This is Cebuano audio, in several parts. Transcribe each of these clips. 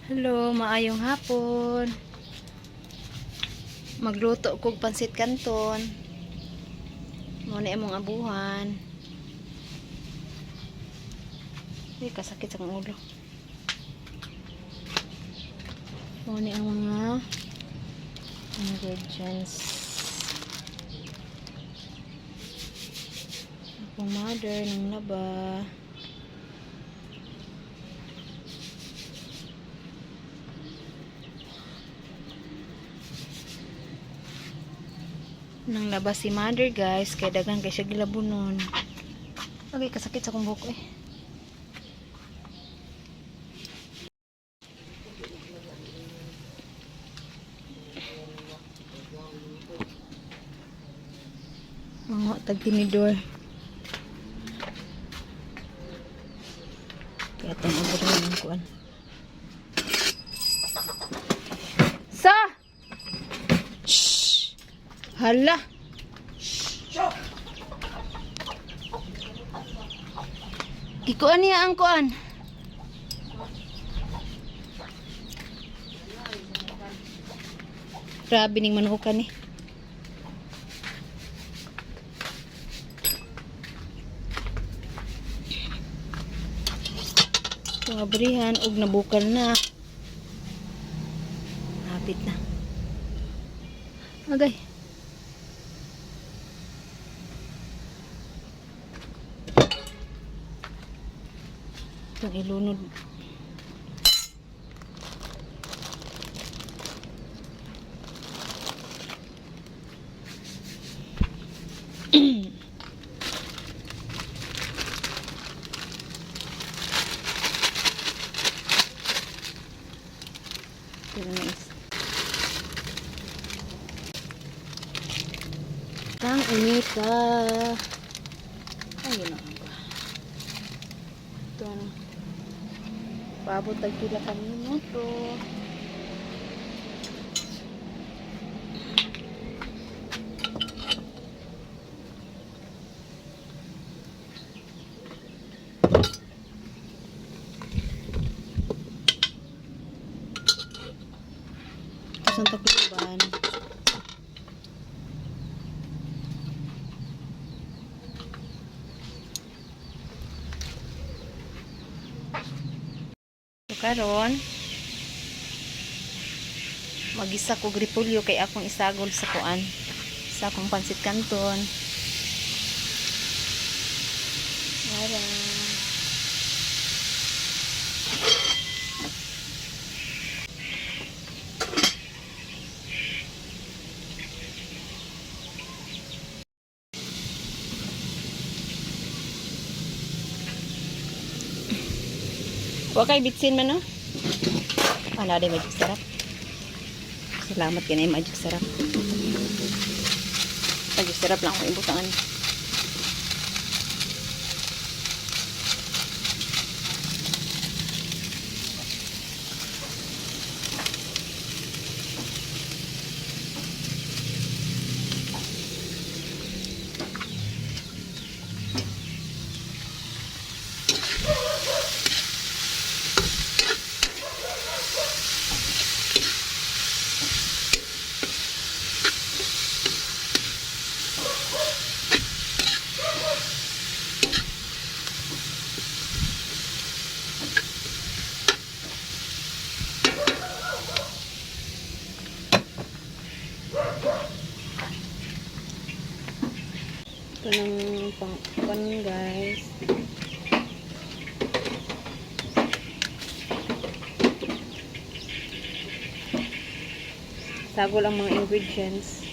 Hello, maayong hapon. Magluto kog pansit kanton. Mao na imong abuhan. Uy, kasakit sa akong ulo. Mao ni ang mga ingredients. Akong mother nanglaba. Nanglaba si mother, guys, kay daghan kay siya gilabunon. Okay, kasakit sa akong buhok eh. Mga tag tinidor. Kaya itong aburin ng kuan. Sa! Shh! Hala! Gikuan niya ang kuan. Grabe ning manukan ni. Ito abrihan og nabukal na. Hapit na. Agay. Itong ilunod. Ito na is. Ang inita. Ayun na. Ito ano. Paabot tag pila ka minuto. Tapos ang takluban. So karon magisa kog repolyo kay akong isagol sa kuan sa akong pansit canton. Tara. Wa kay bitsin man, no? Ano di magic sarap. Salamat kay magic sarap. Magic sarap lang ako ibutangan. Ito ng pang pan, guys. Sagol ang mga ingredients.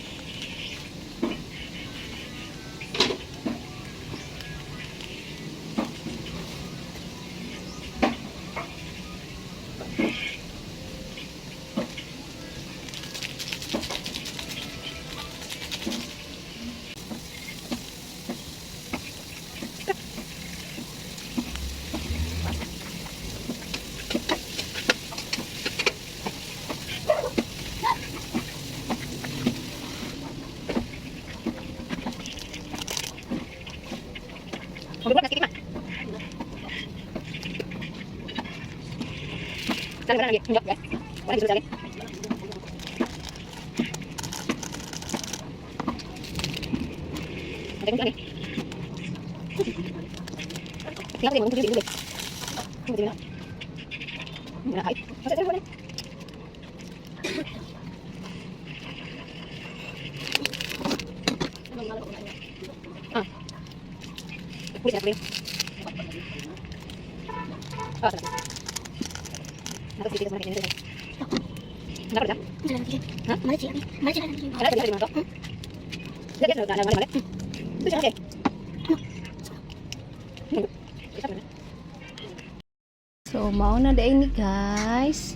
So, mao na diay ni, guys.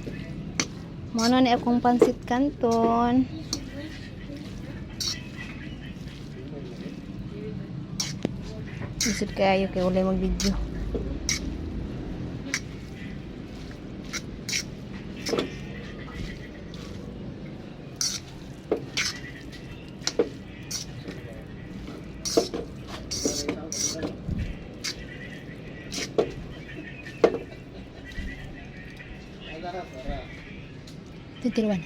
Mao na ni akong pansit canton. Isip kayo kay walay mag-video. Titiruan.